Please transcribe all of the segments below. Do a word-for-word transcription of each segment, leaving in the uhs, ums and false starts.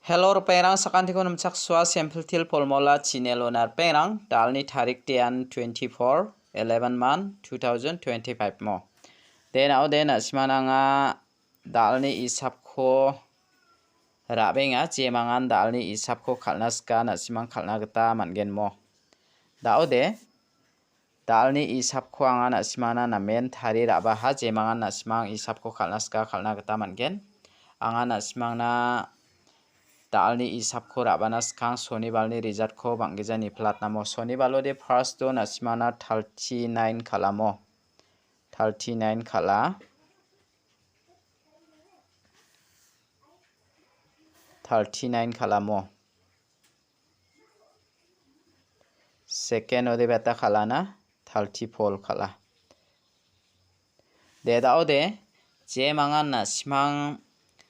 Hello, ripengrang, sakantiko nimchaksua, sample til polmola chinelo na ripengrang, dalni tarik tian twenty-four eleven month two thousand twenty-five mo. De nao de na·simana anga dalni isapko ra·benga, jemangan dalni isapko kal·na sika na·simang kal·na gita man·gen mo. Dao de, dalni isapko anga na·simana namen tari ra·baha, jemangan na·simang isapko kal·na sika kal·na gita man·gen. Anga na·simangna dalni isapko ra·bana skang sonibalni resultko bang·gija niplatnamo. Sonibalo de first-o na·simana thirty-nine kal·amo. Thirty-nine kal·a. Thirty-nine kal·amo. Second-o de beta kal·ana, thirty-four kal·a. De dao de, jemangan na·simang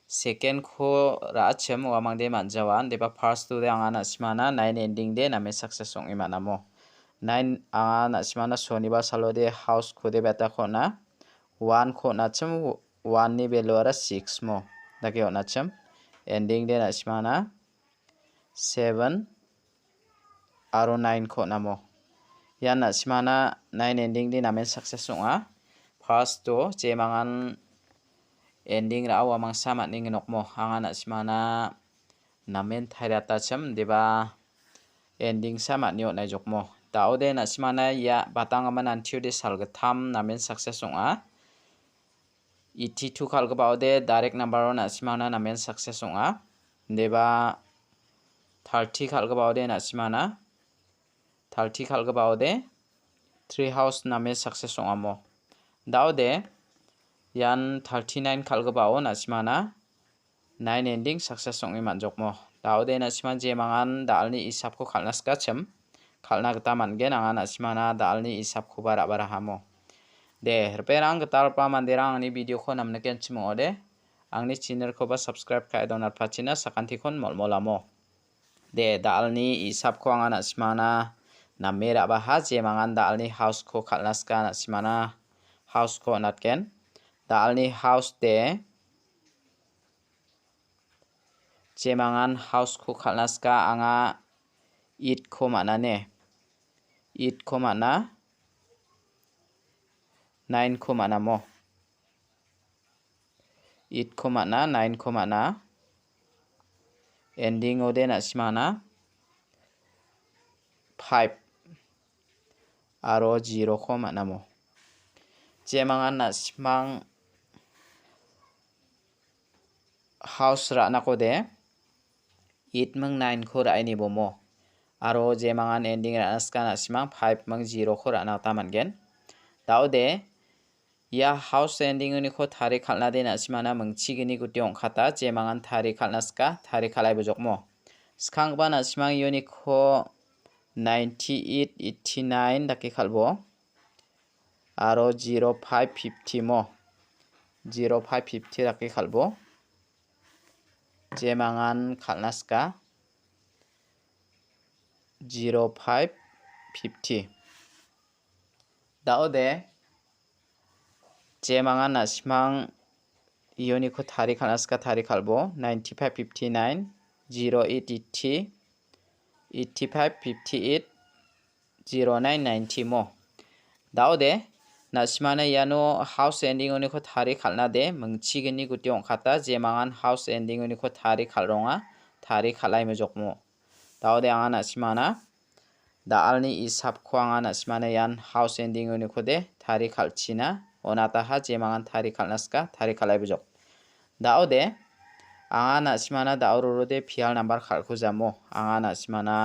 second-ko ra·achim, uamang de man·jawan, deba first-o de anga na·simana nine ending de name success ong·e man·amo. Nine anga na·simana sonibar salo de house-ko de beta ko on·a, one-ko on·achim, one-ni value-ara six mo. Dake on·achim. Ending de na·simana seven aro nine-ko on·amo. Ian na·simana nine ending de namen success ong·a. First-o jemangan ending ra·a uamangsa man·engen nokmo. Anga na·simana namen tariatachim deba ending-sa man·e on·aijokmo. Dao de na·simana ia batanggimin antio de salgittam namen success ong·a. Eighty-two kal·gipao de direct number-o na·simana namen success ong·a. Deba thirty kal·gipao de na·simana, thirty kal·gipao de three house name success ong·amo. Dao de ian thirty-nine kal·gipao na·simana nine ending success ong·e man·jokmo. Dao de na·sima jemangan dalni isapko kal·na sikachim, kal·na gita man·gen, anga na·simana dalni isapkoba ra·barahamo. De, ripengrang gitalgipa manderang angni video-ko namnikenchim ong·ode, angni channel-koba subscribe ka·e donatpachina sakantikon molmolamo. De, dalni isapko anga na·simana name ra·baha, jemangan dalni house-ko kal·na sika na·simana house-ko on·atgen. Dalni house de, jemangan house-ko kal·na sika anga eight-ko man·a ne. Eight-ko man·a, nine-ko man·amo. Eight-ko man·a, nine-ko man·a. Ending-o de na·simana five aro zero-ko man·amo. Jemangan na·simang house ra·nako de eight ming nine-ko ra·e nibomo. Aro jemangan ending ra·na sika na·simang five ming zero-ko ra·na gita man·gen. Dao de, ia house ending uniko tari kal·na de na·simana mingchigini guti ong·kata, jemangan tari kal·na sika, tari kal·ai bojokmo. Skanggipa na·simang uniko ninety-eight, eighty-nine dake kal·bo. Aro zero five fifty mo. Zero five fifty dake kal·bo. Jemangan kal·na sika. Zero five fifty. Dao de, jemangan na·simang uniko tari kal·na sika tari kal·bo. Ninety-five fifty-nine, zero eight eighty, eighty-five fifty-eight, zero nine ninety mo. Dao de, na·simana iano house ending uniko tari kal·na de, mingchigini guti ong·kata, jemangan house ending uniko tari kal·ronga, tari kal·ai mojokmo. Dao de anga na·simana, da·alni isapko anga na·simana ian house ending uniko de tari kal·china, onataha jemangan tari kal·na sika, tari kal·ai bojok. Dao de, anga na·simana dao rorode pial nambar kal·kujamo, anga na·simana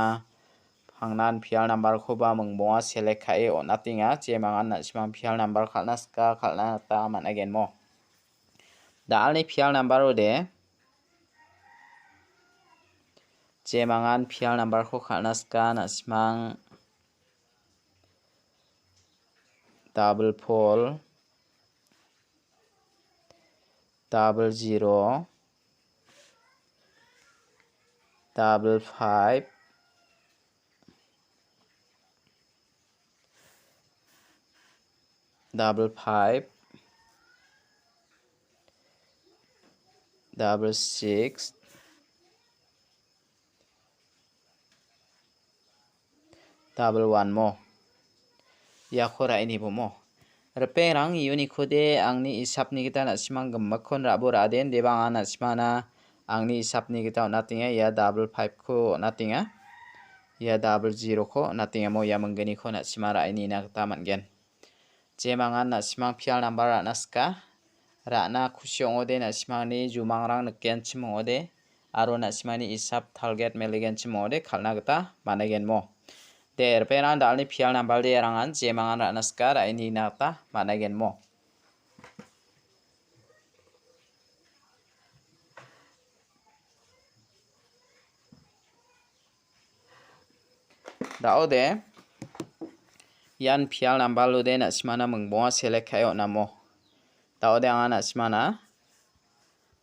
pangnan pial nambarkoba mingbonga select ka·e on·atenga, jemangan na·simang pial nambar kal·na sika, kal·na gita man·agenmo. Da·alni pial nambar ode, jemangan pial nambarko kal·na sika, na·simang double four, double zero, double five, double five, double six, Double one mo. Iako ra·e nibomo. Ripengrang, uniko de angni isapni gita na·simang gimikkon ra·bo ra·aden, deba anga na·simana angni isapni gita on·atenga, ia double five-ko on·atenga, ia double zero-ko on·atenga mo, ia mingginiko na·sima ra·e nina gita man·gen. Jemangan na·simang pial nambar ra·na sika, ra·na kusi ong·ode na·simangni jumangrang nikenchim ong·ode, aro na·simangni isap target meligenchim ong·ode kal·na gita man·aigenmo. De, ripengrang da·alni pial nambar de erangan jemangan ra·na sika ra·e nina gita man·aigenmo. Da·ode, ian pial nambar ode na·simana mingbonga select ka·e on·amo. Da·ode anga na·simana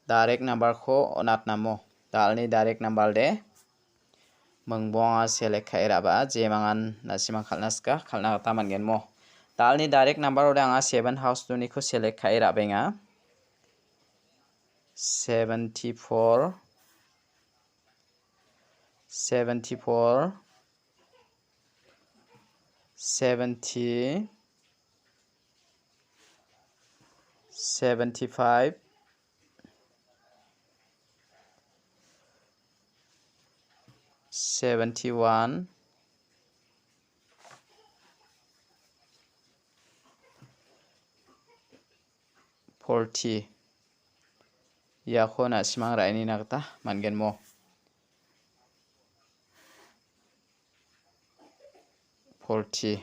direct nambar-ko on·atnamo. Da·alni direct nambar de mingbonga select ka·e ra·baa, jemangan na·simang kal·na sika, kal·na gita man·genmo. Da·alni direct nambar ode anga seven house-oniko select ka·e ra·benga. Seventy-four, seventy-four, seventy, seventy-five, seventy-one, forty. Iako na·simang ra·e nina gita man·genmo. Forty.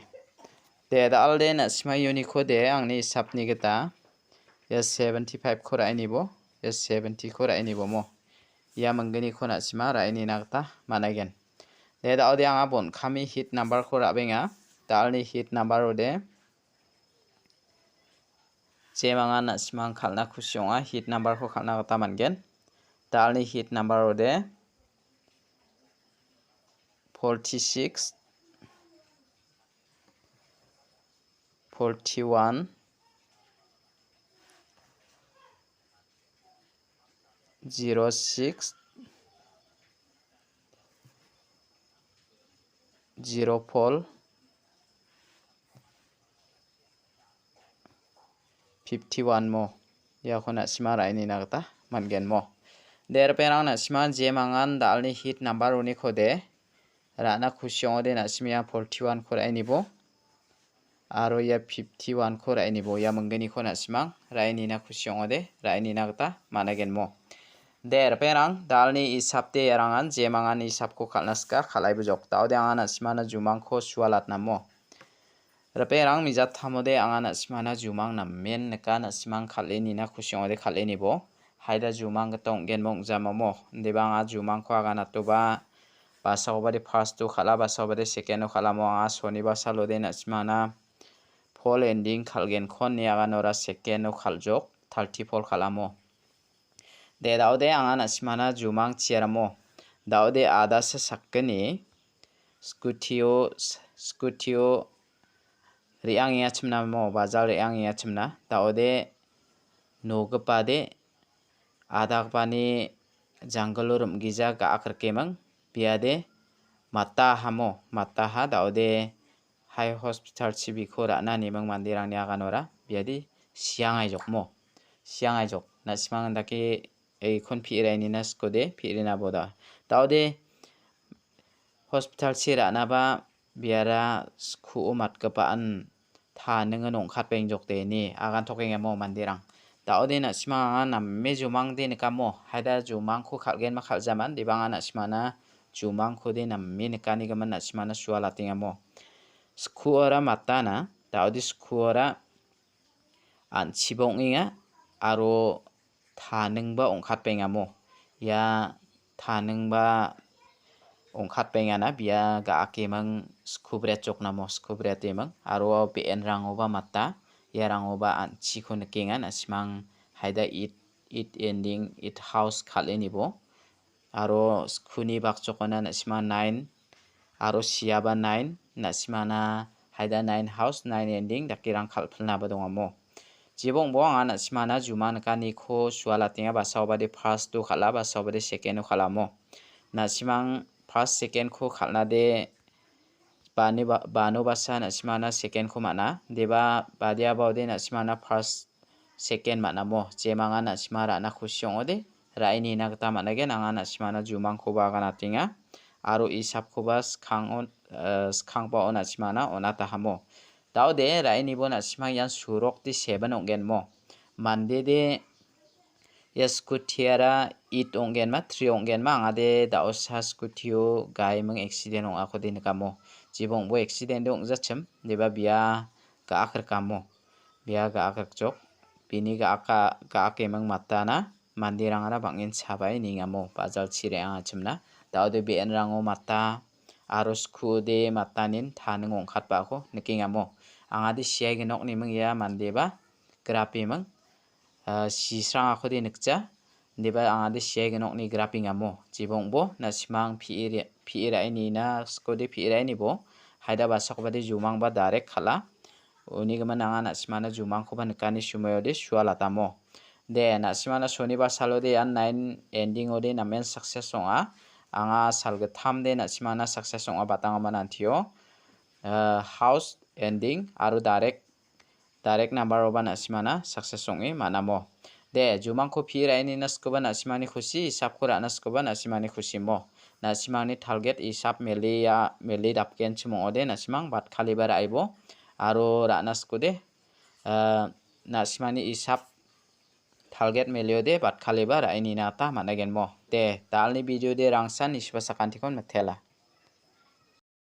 De, da·alde na·sima uniko de angni isapni gita ia seventy-five-ko ra·e nibo, ia seventy-ko ra·e nibomo. Ia mingginiko na·sima ra·e nina gita man·aigen. De, da·ode anga bon kami hit nambar-ko ra·benga. Da·alni hit nambar ode jemangan na·simang kal·na kusi ong·a, hit nambar-ko kal·na gita man·gen. Da·alni hit nambar ode forty-six, forty-one, zero six, zero four, fifty-one mo. Iako na·sima ra·e nina gita man·gen mo. De, ripengrang, na·sima jemangan da·alni hit nambar-oniko de ra·na kusi ong·ode na·sima ia forty-one-ko ra·e nibo. Aro ia fifty-one-ko ra·e nibo. Ia mingginiko na·simang ra·e nina kusi ong·ode, ra·e nina gita man·aigen mo. De, ripengrang, da·alni isap de erangan jemangan isapko kal·na sika, kal·ai bujok. Da·ode anga na·simana jumangko sualatna mo. Ripengrang, mijattamode anga na·simana jumang namen nika, na·simang kal·e nina kusi ong·ode kal·e nibo. Haida jumang gita ong·genmo ong·jamamo. Indeba anga jumangko aganatoba, basakobade first-o kal·a, basakobade second-o kal·amo, anga soniba salode na·simana pol ending kal·genkon ine aganora second-o kal·jok, thirty-four kal·amo. De, da·ode anga na·simana jumang chiaramo. Da·ode adasa sakgni scooty-o, scooty-o re·angengachimnamo, bajal re·angengachimna. Da·ode nogipade adagipani janggilo rim·gija ga·ak rikeming. Biade mata hamo, mata ha da·ode hai hospital chibiko ra·na neming manderangni aganora biade siangaijokmo. Siangaijok. Na·simang dake eikon pi·rainina sikode, pi·rina boda. Da·ode hospital chi ra·naba biara skuo matgipaan ta ningen ong·katbaengjokde ine agantokengamo manderang. Da·ode na·simang anga name jumangde nikamo, haida jumangko kal·genma kal·jaman, deba anga na·simana jumangkode name nikanigimin na·simana sualatengamo. Skuora matana, da·ode skuora an·chiba ong·enga aro taningba ong·katbengamo. Ia taningba ong·katbengana bia ga·akeming skubret joknamo, skubret eming aro be·enrangoba mata, iarangoba an·chiko nikenga, na·simang haida eight, eight ending, eight house kal·e nibo. Aro skuni bakchokona na·sima nine, aro siaba nine, na·simana haida nine house, nine ending dakerang kal·pilnaba dongamo. Jibongbo anga na·simana juma nikaniko sualatenga, basaobade first-o kal·a, basaobade second-o kal·amo. Na·simang first, second-ko kal·nade bani ba-, bano basa na·simana second-ko man·a. Deba badiabaode na·simana first, second man·amo. Jemanga na·sima ra·na kusi ong·ode, ra·e nina gita man·agen, anga na·simana jumangkoba aganatenga. Aro isapkoba skang-, eh, skangbao na·simana on·atahamo. Daode ra·e nibo na·simang ian surokde seven ong·genmo. Mandede ia scooty-ara eight ong·genma, three ong·genma, angade da·osa scooty-o gaiming accident ong·akode nikamo. Jibongbo accident-de ong·jachim, deba bia ga·ak rikamo. Bia ga·ak rikjok. Bini ga·ak, ga·ak eming matana manderangara bang·en chabae nengamo, bajalchi re·angachimna. Daode be·enrango mata aro skuode matanin taning ong·katbako nikengamo. Angade siaiginokni ming ia mandeba grapeming, ah, sisrangakode nikja. Indiba angade siaiginokni grapengamo. Jibongbo na·simang pi·e re-, pi·e ra·e nina skode pi·e ra·e nibo. Haida basakobade jumangba direct kal·a. Unigimin anga na·simana jumangkoba nikani sumayode sualatamo. De, na·simana sonibar salode ian nine ending-ode namen success ong·a. Anga salgittamde na·simana success ong·a batangaman antio. Eh, house ending aro direct, direct number-oba na·simana success ong·e man·amo. De, jumangko pi·e ra·e nina skoba na·simani kusi, isapko ra·na skoba na·simani kusimo. Na·simani target isap melia, meli dapgenchim ong·ode na·simang batkaliba ra·ebo. Aro ra·na skode, eh, na·simani isap target meliode batkaliba ra·e nina gita man·agenmo. De, dalni video-de rangsan nisiba sakantikon mitela.